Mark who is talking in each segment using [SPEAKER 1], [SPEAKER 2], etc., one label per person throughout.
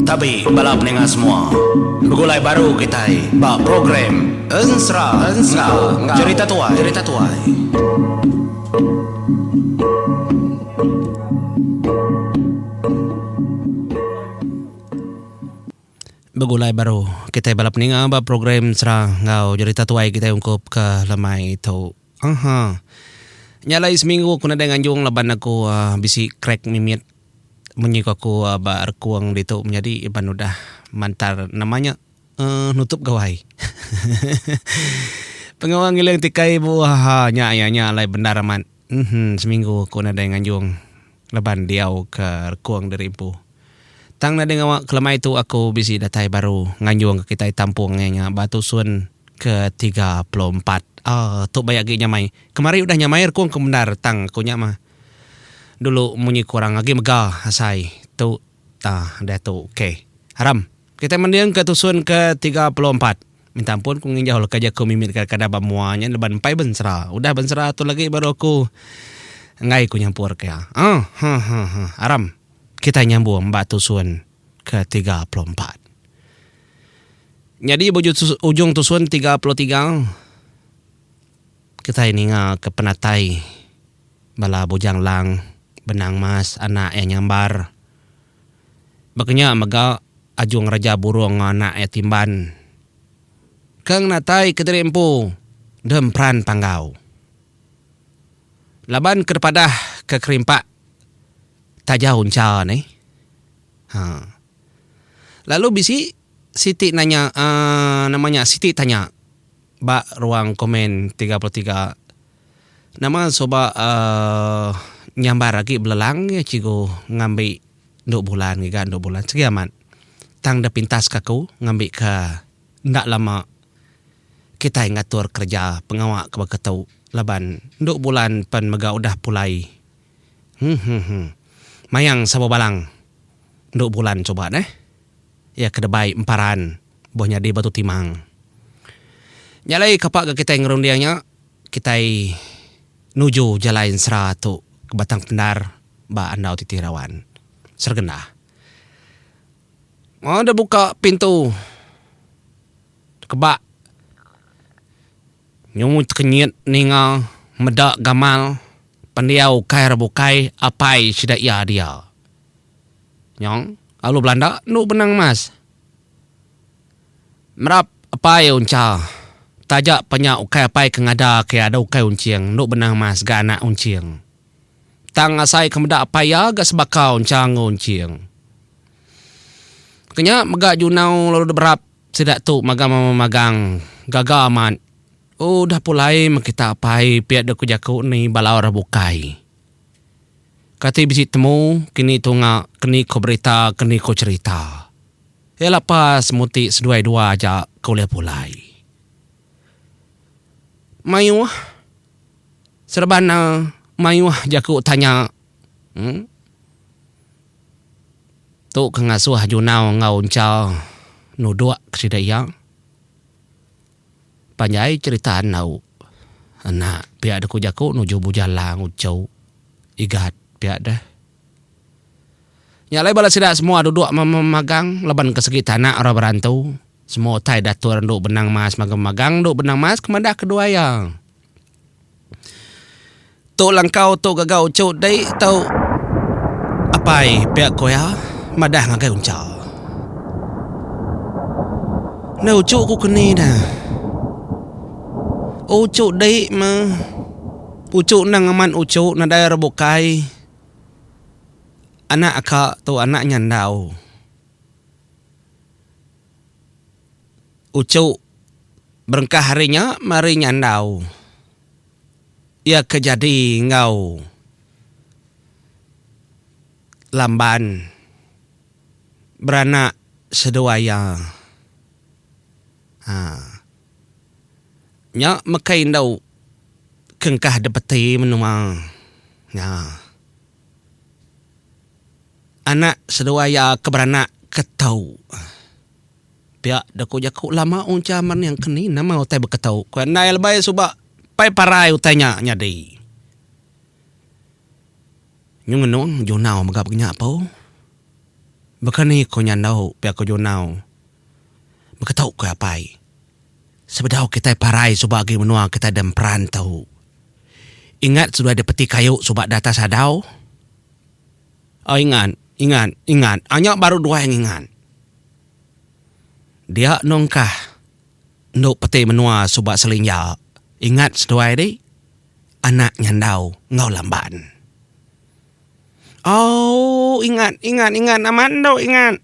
[SPEAKER 1] Tabi bala peninga semua. Begulai baru kitai ba program Ensera enggau Jerita Tuai. Jerita Tuai. Begulai baru kitai bala peninga ba program Ensera enggau Jerita Tuai kitai ungkup ke lemai tu. Aha. Nya alai seminggu aku nadai nganjung laban aku uhh bisi crack mimit munyi ku aku ba rekung ditu menyadi iban udah mantar nama nya uhh nutup gawai. Pengawa ngiling tikai buah nya iya nya alai bendar amat uhh seminggu aku nadai nganjung laban diau ke rekung diri empu. Tang nadai ngawa kelemai tu aku bisi datai baru nganjung ke kitai tampung iya nya ba tusun ke 34. Aaa tu baik agi nyamai. Kemari udah nyamai rekung ke bendar tang aku nya mah dulu munyi ku orang agi mega asai tu ta diatu ok. Aram kitai mending ke tusun ke 34. Minta ampun ku nginjau leka jaku mimit kada-kada ba mua nya laban empai bensera. Udah bensera tu lagi baru aku enggai ku nyampur ke iya. Aaa ha ha ha aram kitai nyambung ba tusun ke 34. Nyadi ba ujung tusun 33 kitai ninga ke penatai bala Bujang Lang Benang Mas anak iya Nyambar. Baka nya mega Ajung Raja Burung enggau anak iya Timban ke ngenatai kediri empu Demperan Panggau. Laban ke dipadah ke kerimpak tajau encha nih. Ha. Lalu bisi siti nanya uhh nama nya siti tanya ba ruang komen 33 nama suba uhh nyambar agi belelang iya cikgu ngambi Endu bulan ngiga endu bulan sigi amat. Tang deh pintas ka aku ngambi ka enda lama kitai ngatur kereja pengawa ke baka tu laban endu bulan pen mega udah pulai. Humm. Mayang sabo balang endu bulan suba neh. Iya ke debai emparan buh nyadi batu timang. Nya alai kapa ga kitai ngerunding nya kitai nuju jalai ensera tu ke Batang Pendar. Ba andau titi rawan. Sergenda. Oh deh buka pintu. Kebak. Nyu tekenyit ninga meda gamal pendiau ukai ra bukai apai sida iya dia. Nyong lalu belanda endu benang mas. Merap apai uncha. Taja pa nya ukai apai ke ngada ke iya da ukai unching endu benang mas ga anak unching. Tang asai ke meda apai iya ga sebaka uncha enggau unching. Ke nya mega Junau lalu diberap sida tu magang memagang gaga amat. Udah pulai meh kita apai pia deh ku jaku ni bala orang bukai. Kati bisi temu kini tunga keni ko berita keni ko cherita. Iya lapa semuti seduai dua aja ke ulih pulai. Mayuh. Serebana mayuh jaku tanya uhh tu ke ngasuh Junau enggau Uncha nuduk ke sida iya. Panjai cherita endu anak pia deh ku jaku nuju Bujang Lang Uchu Igat pia deh. Nya alai bala sida semua duduk memagang laban ke segi tanak orang berantu. Semua utai diatur endu benang mas magang-magang endu benang mas ke madah kedua iya. Tu langkau tu gaga uchu dei tu apai pia ku iya madah ngagai uncha. Enda uchu ku keni ne. Uchu dei meh uchu endang amat uchu nadai orang bukai anak aka tu anak nyandau. Uchu berengkah ari nya mari nyandau iya ke jadi enggau Lamban beranak seduai iya. Ha. Nya mekai indu ke engkah depeti menua nya. Anak seduai iya ke beranak ke tau. Pia deh ku jaku lama uncha mening ke ni nama utai beketu ku endai lebai suba pai parai utai nya nyadi. Nyu ngenung Junau mega baka nya po. Baka ni ko nyandu pia ko Junau. Baka tu ko apai. Sebedau kitai parai suba agi menua kitai da emperan tu. Ingat seduai da peti kayu suba da atas adau. Oh ingat, ingat, ingat. Ah nya baru duai ngingat. Dia nungkah endu peti menua suba selinja. Ingat seduai di anak nyandau enggau lamban. Oh ingat, ingat, ingat amat endu ingat.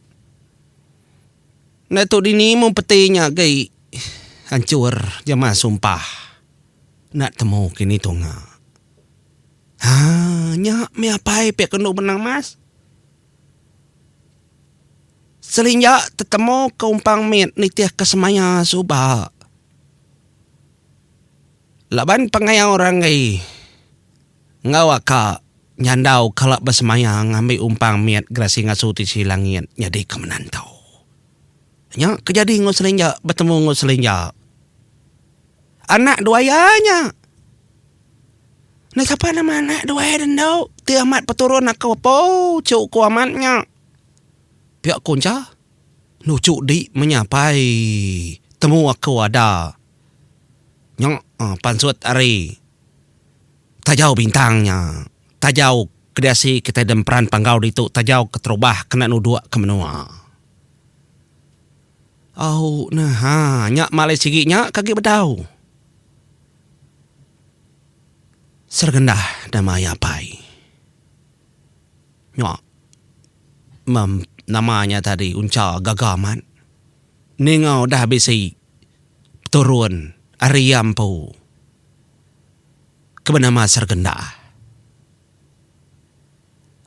[SPEAKER 1] Enda tu dini mung peti nya agi anchur jemah sumpah. Enda temu kini tunga. Haa nya mih apai pia ke endu benang mas. Selinja tetemu ke umpang mit nitih ke semaya suba. Laban pengayau ranggi enggau aka nyandau kala besemaya ngambi umpang mit gerasi ngasu tisi langit nyadi ke menantu. Nya ke jadi enggau Selinja betemu enggau Selinja. Anak dua iya nya. Enda sapa nama anak dua iya endo ti amat peturun aku apo chu ku amat nya. Pia ku encha nuchu di menyapai temu aku ada. Nya pansut ari tajau bintang nya. Tajau ke diasi kitai demperan panggau ditu tajau keterubah kena nuduk ke menua. Au neh ha nya malai sigi nya ke agi bedau. Seregendah nama iya apai. Nya mem nama nya tadi uncha gaga amat. Ninga udah bisi peturun ari iya empu ke benama Sergenda.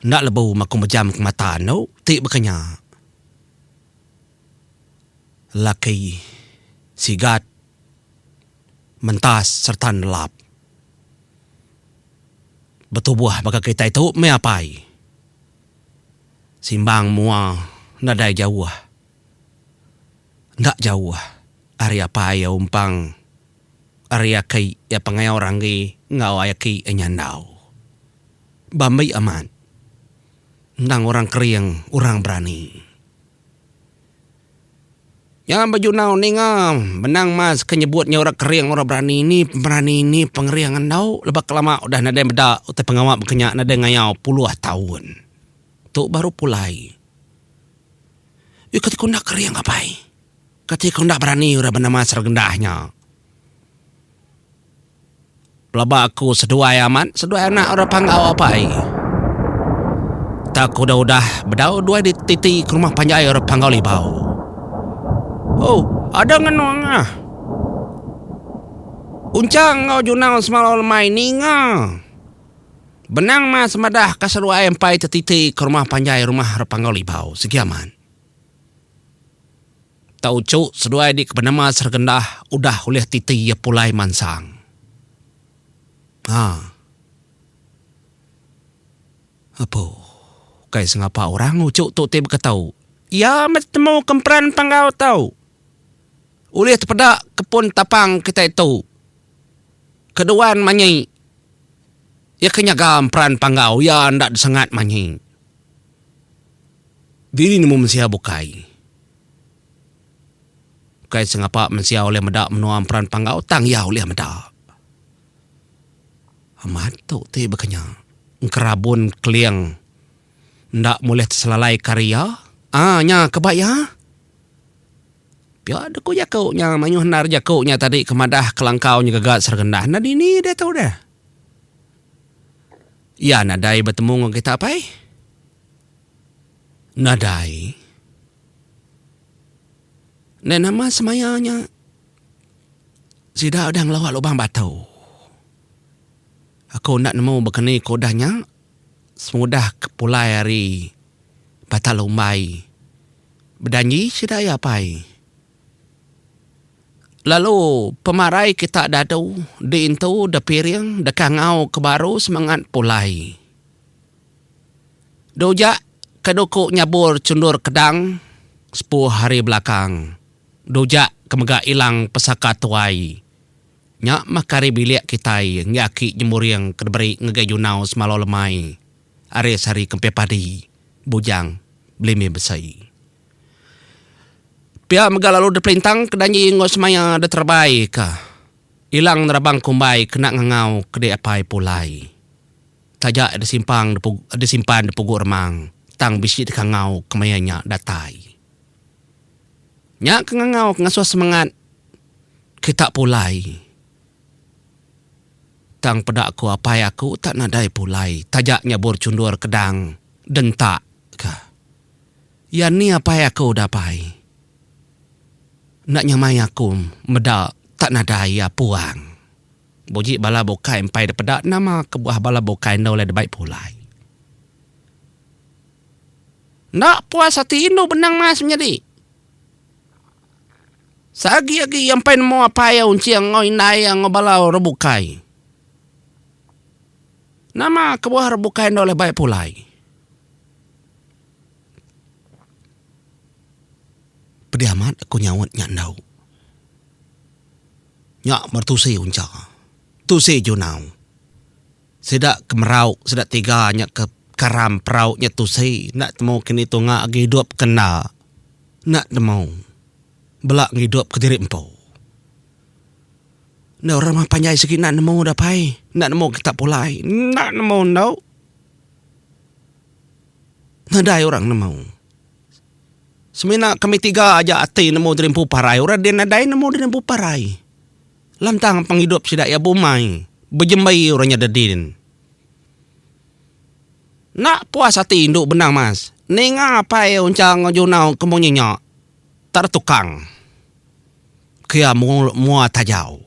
[SPEAKER 1] Enda lebu maku mejam ke mata anu ti baka nya. Laki sigat mentas sereta nelap. Betubuh baka kitai tu meh apai. Simbang mua nadai jauh. Enda jauh ari apai iya umpang ari aki iya pengayau ranggi enggau ai aki iya nyandau. Bambi amat endang orang kering orang berani. Nya bejunau ninga benang mas ke nyebut nya orang kering orang berani ni pemerani ni pengering enggau lebuh kelama udah nadai meda utai pengawa baka nya nadai ngayau puluh taun. Tu baru pulai. Yu kati ku enda kering apai. Kati ku enda berani orang benama Seregendah nya. Pelaba aku seduai amat seduai anak orang Panggau apai. Tak ku udah udah bedau duai dititi ke rumah panjai orang Panggau Libau. Oh, ada ngenung ah. Unchang enggau Junau semalau lemai ninga. Benang mas madah ka seduai empai tetiti ke rumah panjai rumah Repanggau Libau sigi amat. Tau uchu seduai di ke benama Seregendah udah ulih titi iya pulai mansang. Ha. Apu. Kai sengapa orang uchu tu ti beketau. Iya meh tetemu ke emperan Panggau tau. Ulih tepeda ke pun tapang kitai tu. Keduan manyi. Iya ke nyaga emperan panggau iya enda disengat manyi. Diri nemu mensia bukai. Ukai sengapa mensia ulih meda menua emperan panggau tang iya ulih meda. Amat tu ti baka nya. Engkerabun keling enda mulih teselalai ke ari iya. Aa nya ke ba iya. Pia deh ku jaku nya mayuh endar jaku nya tadi ke madah ke langkau nyegaga seregendah enda dini diatu deh. Iya nadai betemu enggau kita apai? Nadai. Enda nama semaya nya sida udah ngelawa lubang batu. Aku enda nemu baka ni ke udah nya semudah ke pulai ari Batak Lumbai. Bedanji sida iya apai. Lalu pemarai kita dadu diintu depiring dekangau ke baru semengat pulai. Dujak ke duku nyabur chundur kedang sepuh hari belakang. Dujak ke mega ilang pesaka tuai. Nya meh ke ari bilik kitai enggi aki nyemuring ke diberi ngagai Junau semalau lemai. Ari sehari kempih padi bujang belimi besi. Pia mega lalu dipelintang ke danji enggau semaya diterebai ka ilang nerabang kumbai kena ngangau ke diapai pulai. Taja disimpang disimpan dipugu remang tang bisi dikangau ke maya nya datai. Nya ke ngangau ke ngasuh semengat kita pulai. Tang peda ku apai aku tak nadai pulai taja nyabur chundur kedang dentak ka. Iya ni apai aku udah pai. Enda nyamai aku meda tak nadai iya puang. Buji bala bukai empai da peda nama kebuah bala bukai enda ulih dibai pulai. Enda puas ati indu benang mas menyadi. Seagi agi iya empai nemu apai iya Unching enggau indai iya enggau bala orang bukai. Nama kebuah orang bukai enda ulih bai pulai? Pedih amat aku nyaut nya endu. Nya meretusi Uncha, tusi Junau. Sida ke merau sida tiga nya ke karam perau nya tusi enda temu kini tunga agi idup ke enda. Enda temu. Bela ngidup kediri empu. Enda orang rumah panjai sigi enda nemu da pai. Enda nemu kita pulai. Enda nemu endu. Nadai orang nemu. Semina kami tiga aja ati nemu diri empu parai. Orang din nadai nemu diri empu parai. Lantang pengidup sida iya bumai bejembi orang nya dedin. Enda puas ati indu benang mas ninga apai Uncha enggau Junau ke munyi nya tak ada tukang ke iya mua tajau.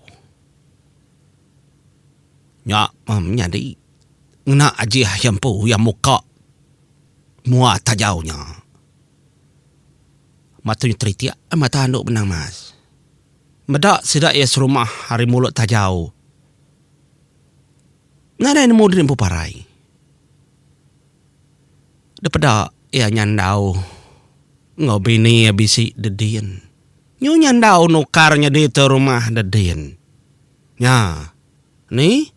[SPEAKER 1] Nya meh menyadi ngena ajih iya empu iya muka mua tajau nya. Mata nya teritik mata indu benang mas. Meda sida iya serumah ari mulut tajau. Nadai nemu diri empu parai. Depeda iya nyandau enggau bini iya bisi dedin. Nyu nyandau nukar nyadi tuai rumah dedin. Nya. Ni.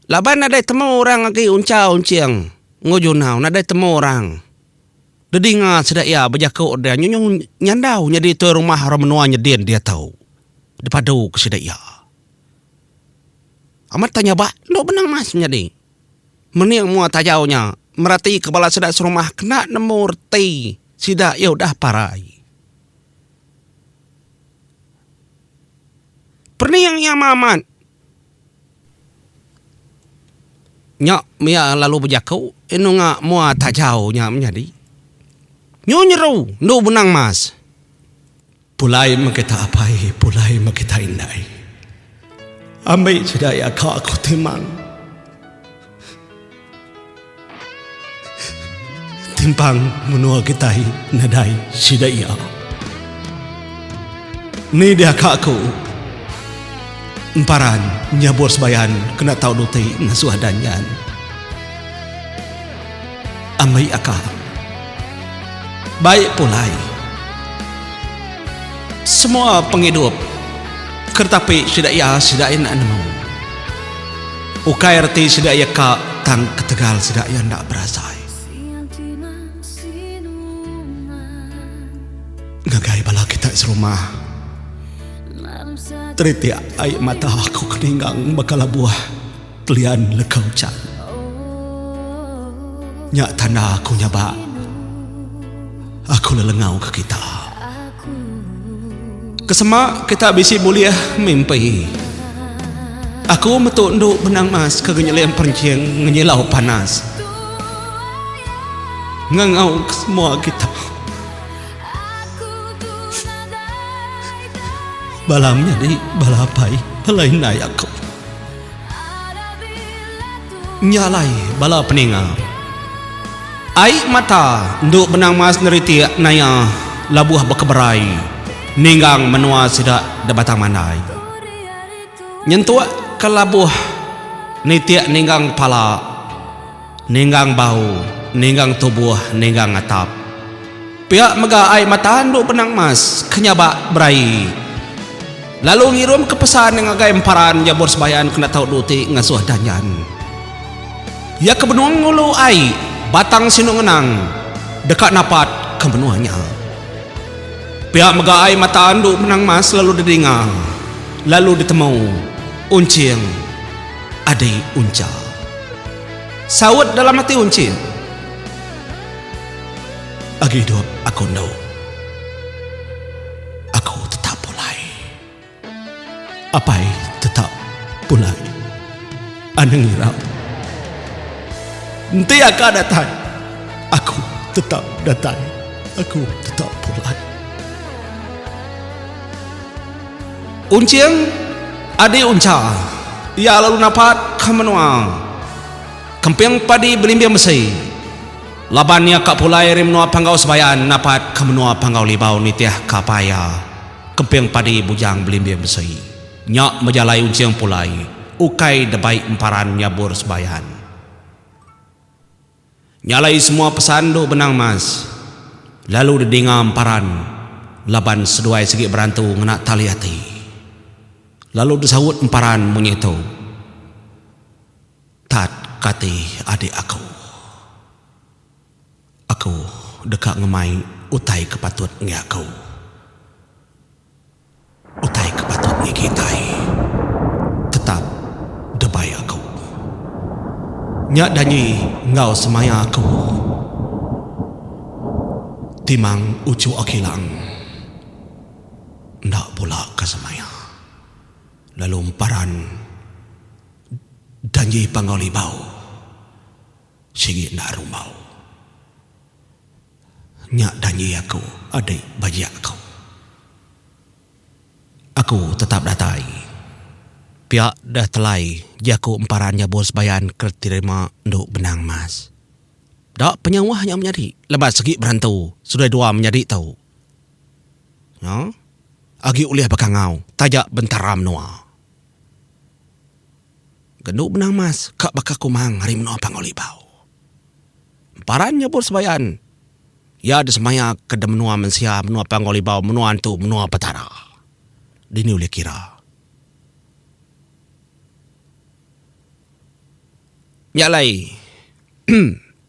[SPEAKER 1] Laban nadai temu orang agi uncha unching enggau junau nadai temu orang. Dedinga sida iya bejaku dia nyu nyandau nyadi tuai rumah orang menua nyedin diatu. Dipadu ke sida iya. Amat tanya ba endo benang mas menyadi. Mening mua tajau nya merati ke bala sida serumah kena nemu reti sida iya udah parai. Pening iya amat. Nya mia lalu bejaku nunga mua tajau nya menyadi. Nyu nyeru endu benang mas. Pulai meh kita apai, pulai meh kita indai. Ambi sida iya ka aku timang. Timpang menua kitai nadai sida iya. Ni diaka aku emparan nyabur sebayan kena tau duti ngasuh danjan. Ambi aka. Bai pulai. Semua pengidup keretapi sida iya sida iya enda nemu. Ukai reti sida iya ka tang ketegal sida iya enda berasai. Ngagai bala kita serumah. Teritik ai mata aku ke ninggang baka labuh telian leka ujan. Nya tanda aku nyabak. Aku lelengau ke kita. Kesema kita bisi bulih mimpi. Aku metu endu benang mas ke ngenyeling perenching ngenyilau panas. Ngangau ke semua kita. Bala menyadi, bala apai, bala indai aku. Nya alai bala peninga. Ai mata endu benang mas neritik naya labuh bekeberai ninggang menua sida da Batang Mandai. Nyentuk ke labuh nitik ninggang pala, ninggang bau, ninggang tubuh, ninggang atap. Pia mega ai mata endu benang mas ke nyabak beraie. Lalu ngirum ke pesan ngagai emparan Jabur Sebayan kena tau duti ngasuh danjan. Iya ke benung ngulu ai Batang Sinu Ngenang deka napat ke menua nya. Pia mega ai mata Endu Benang Mas lalu didinga lalu ditemu Unching adi Uncha. Saut dalam ati Unching. Agi idup aku endu. Aku tetap pulai. Apai tetap pulai. Anang irau. Enti aka datai, aku tetap datai. Aku tetap pulai. Unching adi uncha. Iya lalu napat ke menua. Kemping padi belimbing besi. Laban iya ka pulai ari menua Panggau Sebayan napat ke menua Panggau Libau nitih ka apai iya. Kemping padi bujang belimbing besi. Nya mejalai unching pulai, ukai debai emparan nyabur sebayan. Nya alai semua pesan du benang mas, lalu didinga emparan laban seduai sigi berantu ngena tali ati. Lalu disaut emparan munyi tu. Tat kati adik aku. Aku deka ngemai utai ke patut enggi aku. Utai ke patut enggi kitai tetap debai aku. Nya danji enggau semaya aku. Timang uchu Akilang enda bula ke semaya lalu emparan danji Panggau Libau. Sigi enda rumbau. Nya danji aku adik bajik aku. Aku tetap datai. Pia deh telai jaku emparan nyabur sebayan ke diterima endu benang mas. Da penyauh nya menyadi laban sigi berantu seduai dua menyadi tu. Nya agi ulih bekangau taja bentara menua. Gendu benang mas ka baka kumang ari menua Panggau Libau. Emparan nyebut sebayan iya disemaya ke de menua mensia menua Panggau Libau menua antu menua Petara. Dini ulih kira. Nya alai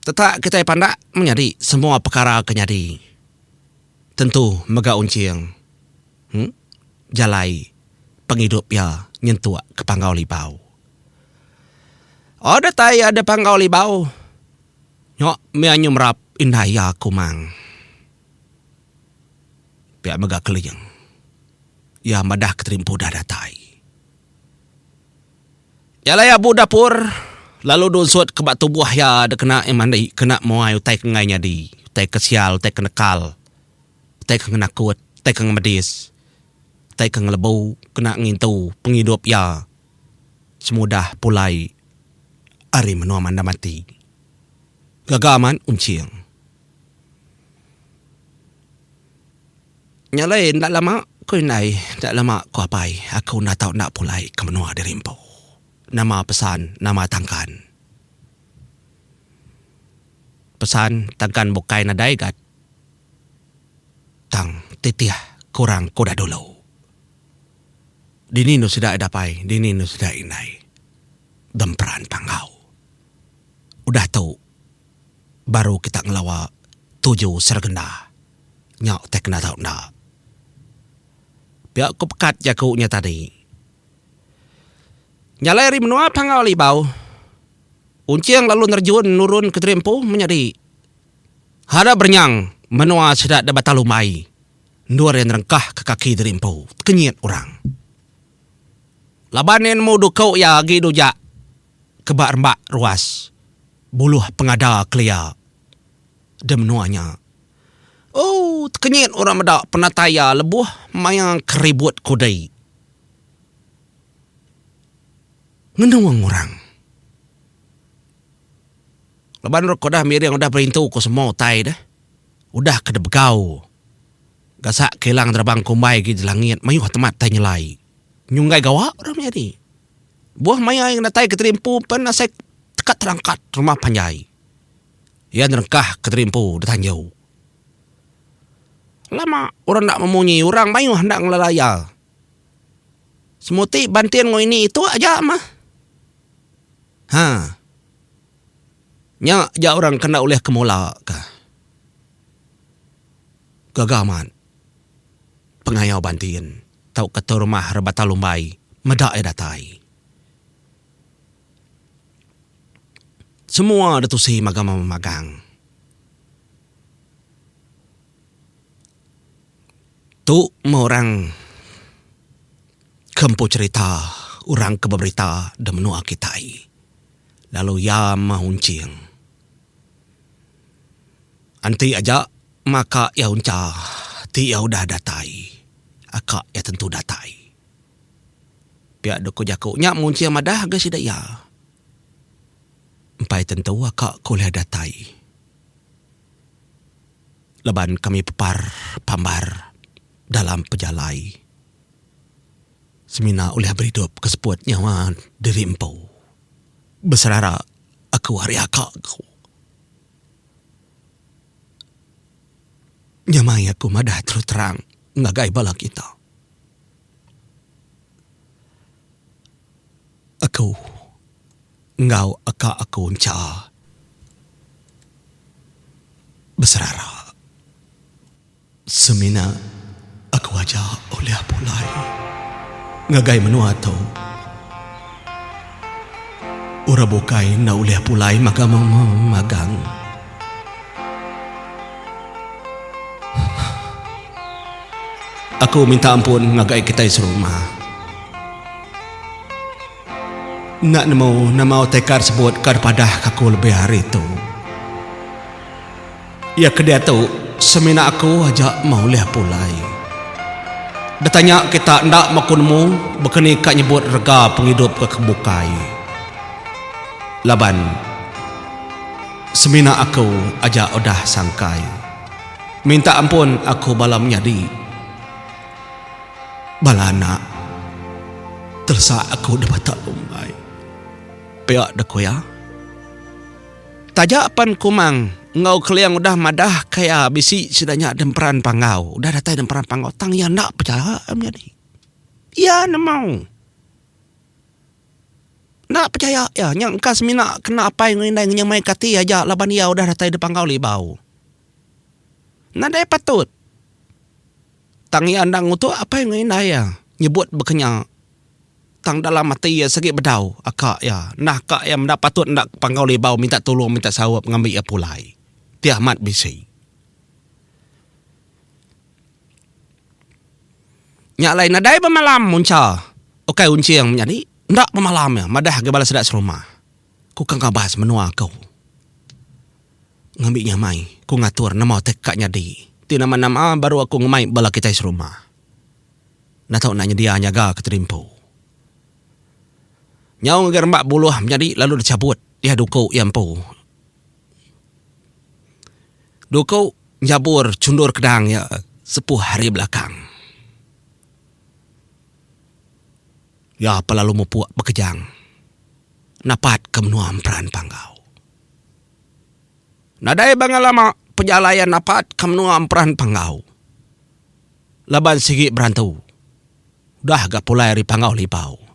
[SPEAKER 1] tetak kitai pandak menyadi semua pekara ke nyadi tentu mega unching. Huh? Jalai pengidup iya nyentuk ke Panggau Libau. Oh datai iya da Panggau Libau nya mih anyu merap indai iya Kumang. Pia mega Keling. Iya madah ke terimpu udah datai. Jalai abu dapur lalu dunsut ke ba tubuh iya dikena iya mandi kena muai utai ke enggai nyadi, utai ke sial, utai ke nekal. Utai ke ngenakut, utai ke ngemedis, utai ke ngelebu kena ngintu pengidup iya semudah pulai ari menua mandam ati. Gaga amat Unching. Nya alai enda lama ku indai, enda lama ku apai aku enda tau enda pulai ke menua diri empu. Nama pesan, nama tangkan. Pesan tangkan bukai nadai ga. Tang titih kurang ke udah dulu. Dini endur sida dapai, dini endur sida indai. Demperan Panggau. Udah tu baru kita ngelawa tuju Seregenda. Nya utai kena tau enda. Pia ku pekat jaku nya tadi. Nya alai ari menua Panggau Libau, Unching lalu nerjun nurun ke diri empu menyadi. Hara berenyang menua sida da Batang Lumai endur iya nerengkah ke kaki diri empu tekenyit orang. Laban iya nemu duku iya agi dujak ke ba rembak ruas buluh pengada kelia da menua nya. Ooh tekenyit orang meda penatai iya lebuh maya keribut kudi. Ngenung orang. Laban orang ke udah miring udah berintu ke semua utai deh. Udah ke debegau. Gasak kilang terebang kumbai agi jelangit mayuh temat tai nyelai. Nyunggai gawa orang menyadi. Buah maya iya ngenatai ke diri empu pen asai tekat terangkat rumah panjai. Iya nerengkah ke diri empu ditanju. Lama orang enda memunyi orang mayuh enda ngelala iya. Semuti Bantin enggau ini itu aja mah. Ha. Nya ja orang ke enda ulih kemula ka. Gaga amat pengayau Bantin tauka tu rumah Rebata Lumbai meda iya datai. Semua ditusi magang memagang. Tu meh orang ke empu cherita, orang ke beberita da menua kitai. Lalu iya meh unching. Enti aja maka iya uncha ti iya udah datai, aka iya tentu datai. Pia deh ku jaku nya meh unching madah ga sida iya. Empai tentu aka ke ulih datai. Laban kami pepar pambar dalam pejalai. Semina ulih beridup ke seput nyawa diri empu. Beserara aku ari aka ku. Nyamai aku madah terus terang ngagai bala kita. Aku enggau aka aku encha beserara. Semina aku aja ulih pulai ngagai menua tu. Orang bukai enda ulih pulai magang-magang. Aku minta ampun ngagai kitai serumah. Enda nemu nama utai ka disebut ka dipadah ka aku lebih ari tu. Iya ke diatu semina aku aja meh ulih pulai. Ditanya kita enda meh aku nemu baka ni ka nyebut rega pengidup ke kebukai. Laban semina aku aja udah sangkai. Minta ampun aku bala menyadi. Bala anak telesak aku deh batak umbai. Pia deh ku iya. Taja pan Kumang enggau Keling udah madah ka iya bisi sida nya demperan Panggau, udah datai demperan Panggau tang iya enda pechara menyadi. Iya nemu. Enda pechaya iya nya engka semina kena apai enggau indai ngenyamai ke ati aja laban iya udah datai di Panggau Libau. Nadai patut. Tang iya enda ngutuk apai enggau indai iya nyebut baka nya. Tang dalam ati iya sigi bedau aka iya. Nah aka iya meda patut enda ke Panggau Libau minta tulung minta saup ngambi iya pulai. Ti amat bisi. Nya alai nadai bemalam muncha ukai unching menyadi enda bemalam iya madah agi bala sida serumah. Ku ka ngabas menua aku. Ngambi nyamai ku ngatur nama utai ka nyadi ti nama-nama baru aku ngemai bala kitai serumah. Enda tau enda nyedia nyaga ke terimpu. Nyau ngagai rembak buluh menyadi lalu dichabut iya duku iya empu. Duku nyabur chundur kedang iya sepuh ari belakang. Iya pelalu mupuk bekejang napat ke menua Emperan Panggau. Nadai bangat lama pejalai iya napat ke menua Emperan Panggau. Laban sigi berantu. Udah ga pulai ari Panggau Libau.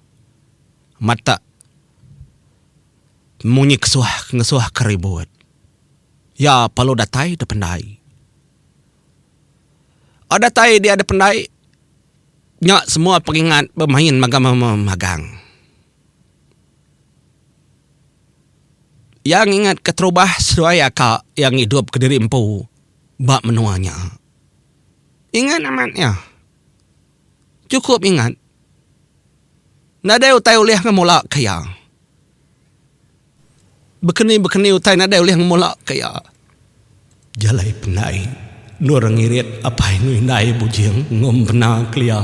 [SPEAKER 1] Matak munyi kesuah ngesuh ke ribut. Iya perlu datai da pendai. Datai dia da pendai nya semua pengingat bemain magang-magang. Iya ngingat keterubah seduai aka iya ngidup kediri empu ba menua nya. Ingat amat iya. Chukup ingat. Nadai utai ulih ngemula ke iya. Bekeni-bekeni utai nadai ulih ngemula ke iya. Jalai pendai endur ngirit apai enggau indai Bujing ngom bena kelia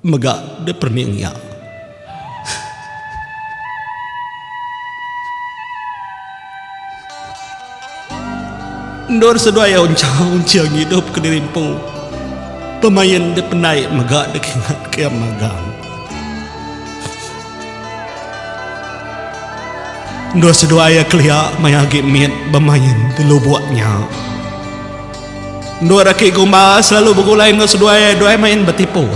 [SPEAKER 1] mega diperening iya. Endur seduai iya uncha-uncha ngidup kediri empu. Pemain dipendai mega dikingat ke iya magang. Endur seduai iya kelia maya agi mit bemain di lubuk nya. Endur aki Gumba selalu begulai enggau seduai iya duai main betipu.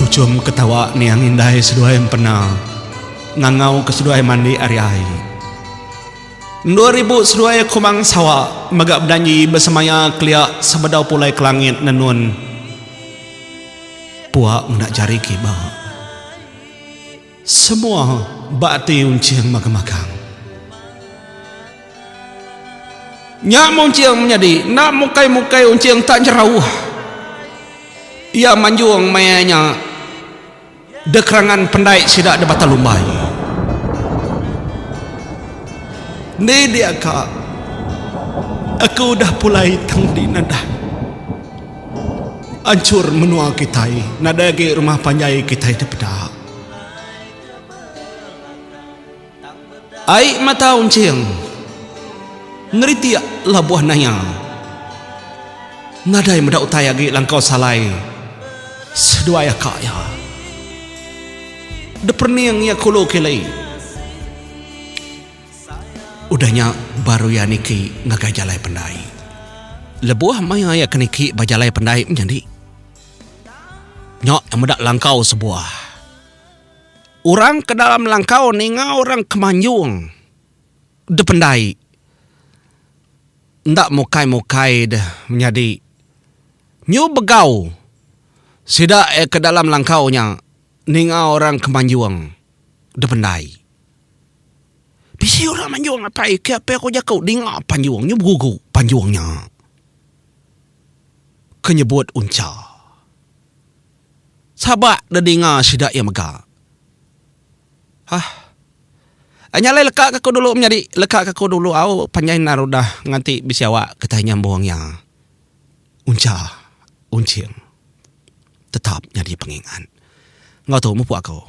[SPEAKER 1] Tuchum ketawa niang indai seduai empena ngangau ke seduai mandi ari ai. Endur ibu seduai Kumang Sawa mega bedanji besemaya kelia sebedau pulai ke langit nenun pua ngena jari kiba. Semua ba ati Unching magang-magang. Nya meh Unching menyadi enda mukai-mukai Unching tak jerauh. Iya manjung maya nya de kerangan pendai sida de Batang Lumbai. Ndi dia ka aku udah pulai tang di nadai. Anchur menua kitai nadai agi rumah panjai kitai dipeda. Ai mata Unching ngeritik labuh naya. Nadai meda utai agi langkau salai seduai aka iya. Deperening iya kulu kili. Udah nya baru iya niki ngagai jalai pendai. Lebuh maya iya ke niki ba jalai pendai menyadi nya iya meda langkau sebuah. Orang ke dalam langkau ninga orang ke manjung dependai enda mukai-mukai deh menyadi nyu begau sida iya ke dalam langkau nya ninga orang ke manjung dependai. Bisi orang manjung apai ke apai ku jaku dinga panjung nyu begugu panjung nya ke nyebut uncha. Sabak dedinga sida iya mega. Hah. Nya alai leka ke aku dulu menyadi, leka ke aku dulu au panjai endar udah nganti bisi awak kitai nyambung iya. Uncha, unching tetap nyadi pengingat. Enggau tu mupuk aku.